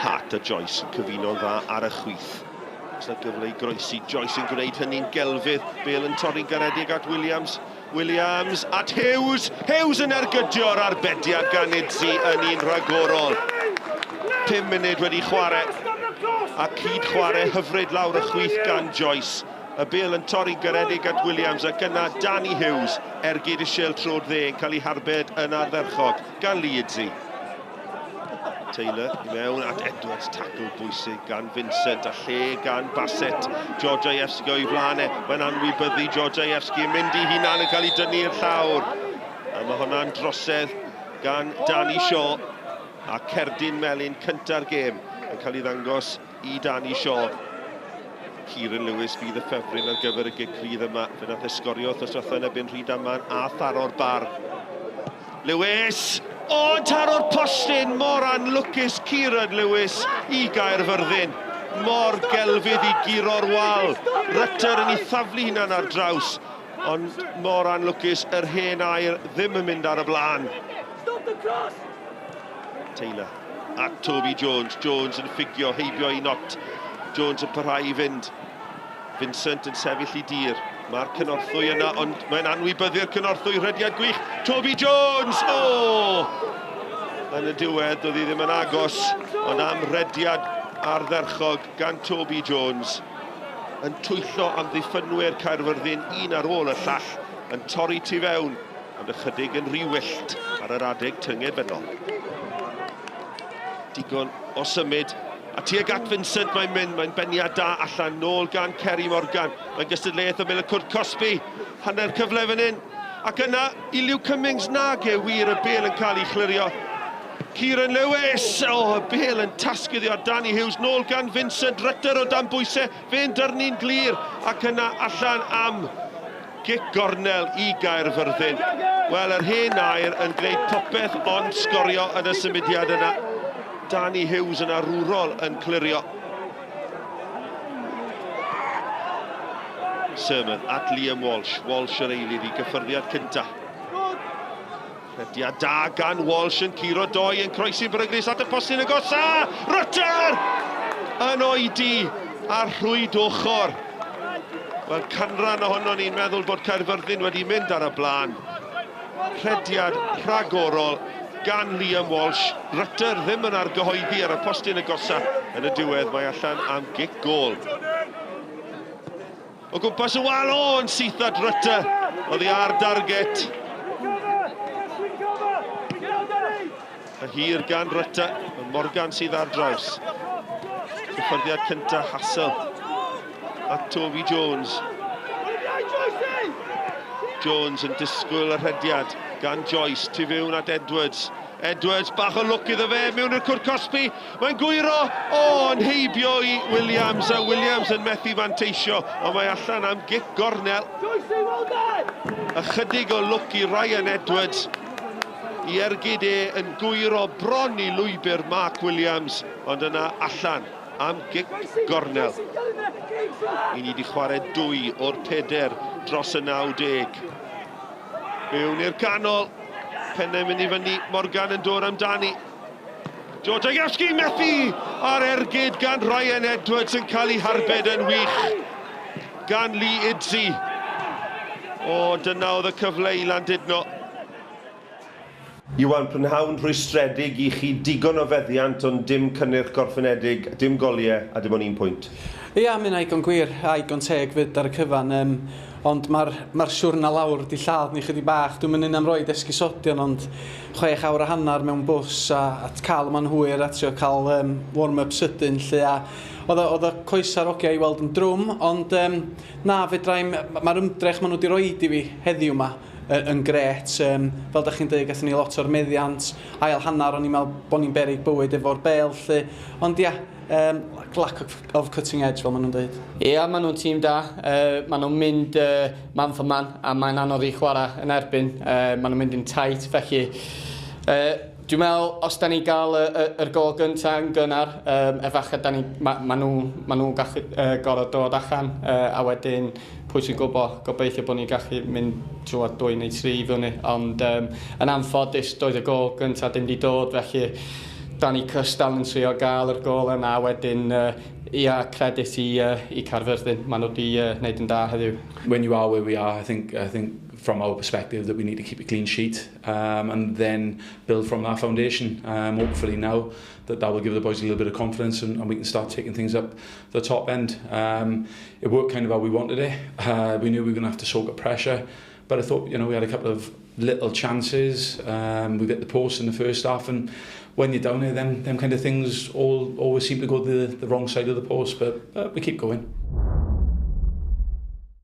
Hart a Joyce yn cyfuno'n dda ar y chwith. Oes 'na gyfle i groesi? Joyce yn gwneud hynny'n gelfydd. Bale yn torri'n garedig at Williams. Williams at Hughes. Hughes yn ergydio'r arbediad gan Idzi yn un rhagorol. 5 munud wedi chwarae. A cyd chwarae hyfryd lawr y chwith gan Joyce. Y bêl yn torri'n garedig at Williams ac yna Danny Hughes, ergyd isel trod dde yn cael ei harbed yn ardderchog gan Lee Idzi. Taylor i mewn at Edwards, tacl bwysig gan Vincent a lle gan Bassett. Georgievski o'i flaen e, mae'n anwybyddu Georgievski yn mynd i hunan yn cael ei dynnu i'r llawr. A mae hwnna'n drosedd gan Danny Shaw a cerdyn melyn cynta'r gêm yn cael ei ddangos i Danny Shaw. Kieran Lewis fydd y ffefryn ar gyfer y gic rydd yma. Fe nath e sgorio wrth diwetha yn erbyn Rhydaman a tharo'r bar. Lewis! O, yn taro'r postyn! Mor anlwcus Kieran Lewis i Gaerfyrddin. Mor gelfydd i guro'r wal. Rutter yn ei thaflu hunan ar draws. Ond mor anlwcus, yr hen air ddim yn mynd ar y blaen. Taylor at Toby Jones. Jones yn ffugio heibio i Knott. Jones yn parhau i fynd. Vincent yn sefyll i dir. Mae'r cynorthwy yna, ond mae'n anwybyddu'r cynorthwy. Rhediad gwych. Toby Jones! O! Yn y diwedd, doedd hi ddim yn agos, ond am rediad ardderchog gan Toby Jones. Yn twyllo am ddiffynwyr Caerfyrddin, un ar ôl y llall, yn torri tu fewn. Ond ychydig yn rhy wyllt ar yr adeg tyngedfennol. Digon o symud. A tuag at Vincent mae'n mynd, mae'n beniad da allan nôl gan Kerry Morgan. Mae'n gystadleuaeth ymyl y cwrt cosbi. Hanner cyfle fan hyn. Ac yna i Luke Cummings, nag e wir, y bêl yn cael ei chlirio. Kieran Lewis, o, oh, y bêl yn tasguddio ar Danny Hughes, nôl gan Vincent Rutter o dan bwysau, fe'n dyrnu'n glir, ac yna allan am Gic gornel i Gaerfyrddin. Wel, yr hen air yn gwneud popeth ond sgorio yn y symudiad yna. Danny Hughes yn arwrol yn clirio. Sermon at Liam Walsh. Walsh yr eilydd i gyffyrddiad cynta. Rhediad da gan Walsh yn curo doi yn croesi'n beryglus at y postyn agosa! Rutter! Yn oedi ar rhwyd ochr. Wel, canran ohono ni'n meddwl bod Caerfyrddin wedi mynd ar y blaen. Rhediad rhagorol gan Liam Walsh. Rutter ddim yn argyhoeddi ar y postyn agosa. Yn y diwedd mae allan am gic gôl. O gwmpas y wal, o, yn syth at Rutter. Oddi ar darget. Y hir gan Rutter, ond Morgan sydd ar draws. Cyffyrddiad cyntaf Hassel at Toby Jones. Jones yn disgwyl y rhediad gan Joyce, tu fewn at Edwards. Edwards, bach o lwc iddo fe, mewn i'r cwrt cosbi, mae'n gwyro, o, yn heibio i Williams, a Williams yn methu fanteisio, ond mae allan am gic gornel. Ychydig o lwc i Ryan Edwards, i ergyd e yn gwyro bron i lwybr Mark Williams, ond yna allan am gic gornel. I ni wedi chwarae dwy o'r peder dros y 90. Mewn i'r canol, Pennau mynd i fyny, Morgan yn dod amdani. Georgievski methu ar ergyd gan Ryan Edwards yn cael ei harbed yn wych gan Lee Idzi. O, dyna oedd y cyfle i Landudno. Iwan, prynhawn rhwystredig i chi, digon o feddiant ond dim cynnyrch gorffenedig, dim goliau a dim ond un pwynt. Ia, mi wna igon gwir, a igon teg 'fyd ar y cyfan. Yym, Ond mae'r mae'r siwrna lawr 'di lladd ni chydig bach. Dwi'm yn un am roid esgusodion ond chwech awr a hanner mewn bws a a cael yma'n hwyr a trio cael um, warm-up sydyn 'lly a oedd o oedd y coesa'r ogia i weld yn drwm ond um, na fedrai'm mae'r ymdrech maen nhw wedi roid i fi heddiw 'ma yn grêt. Um, fel da chi'n dweud, gathon ni lot o'r meddiant. Ail hanner, o'n i'n meddwl bod ni'n beryg bywyd efo'r bêl, 'lly. Ond ia, Um, lack of, of cutting edge, fel maen nhw'n dweud. Ia, maen nhw'n tîm da. Uh, maen nhw'n mynd uh, man for man a mae'n anodd i chwarae yn erbyn. Uh, maen nhw'n mynd yn tight, felly uh, Dwi'n meddwl, os da ni gael y, y, yr gol gyntaf yn gynnar, efallai da ni, ma, ma nhw, ma nhw'n gallu gorfod dod allan, a wedyn pwy sy'n gwybod, gobeithio bod ni'n gallu mynd trwy dwy neu tri fyny, ond yn anffodus doedd y gol gyntaf dim di dod, felly da ni cystal yn trio gael yr gol yna, a wedyn ia, credit i Caerfyrddin, maen nhw wedi wneud yn da heddiw. When you are where we are, I think from our perspective that we need to keep a clean sheet and then build from that foundation. Hopefully now that that will give the boys a little bit of confidence and we can start taking things up the top end. It worked kind of how we wanted it. We knew we were going to have to soak up pressure, but I thought we had a couple of little chances. We got the post in the first half, and when you're down there, them kind of things all always seem to go the wrong side of the post, but we keep going.